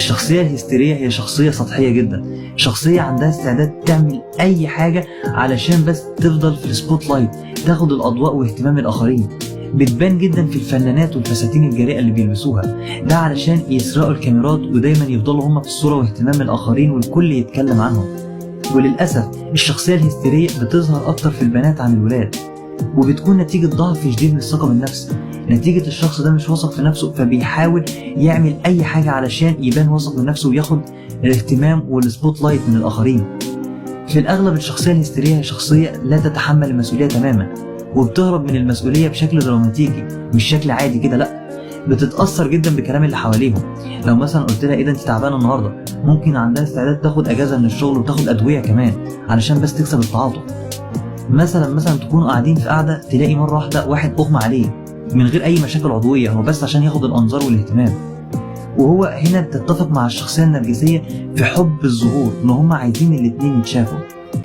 الشخصية الهستيرية هي شخصية سطحية جدا، شخصية عندها استعداد تعمل أي حاجة علشان بس تفضل في ال spotlight، تاخد الأضواء واهتمام الآخرين. بتبان جدا في الفنانات والفساتين الجريئة اللي بيلبسوها ده علشان يسرقوا الكاميرات ودايما يفضلوا هم في الصورة واهتمام الآخرين والكل يتكلم عنهم. وللأسف الشخصية الهستيرية بتظهر أكتر في البنات عن الولاد، وبتكون نتيجة ضعف شديد من الثقة بالنفس، نتيجة الشخص ده مش واثق في نفسه فبيحاول يعمل أي حاجة علشان يبان واثق من نفسه وياخد الاهتمام وال spotlight من الآخرين. في الأغلب الشخصية الهستيرية هي شخصية لا تتحمل المسؤولية تماما، وبتهرب من المسؤولية بشكل دراماتيكي، مش شكل عادي كده، لأ، بتتأثر جدا بكلام اللي حواليهم. لو مثلا قلت لها ايه ده انت تعبانة النهارده، ممكن عندها استعداد تاخد اجازه من الشغل وتاخد ادوية كمان علشان بس تكسب التعاطف. مثلا تكونوا قاعدين في قعدة، تلاقي مرة واحدة واحد اغمى عليه من غير اي مشاكل عضوية، هو بس عشان ياخد الانظار والاهتمام. وهو هنا بتتفق مع الشخصية النرجسية في حب الظهور، ان هم عايزين الاتنين يتشافوا.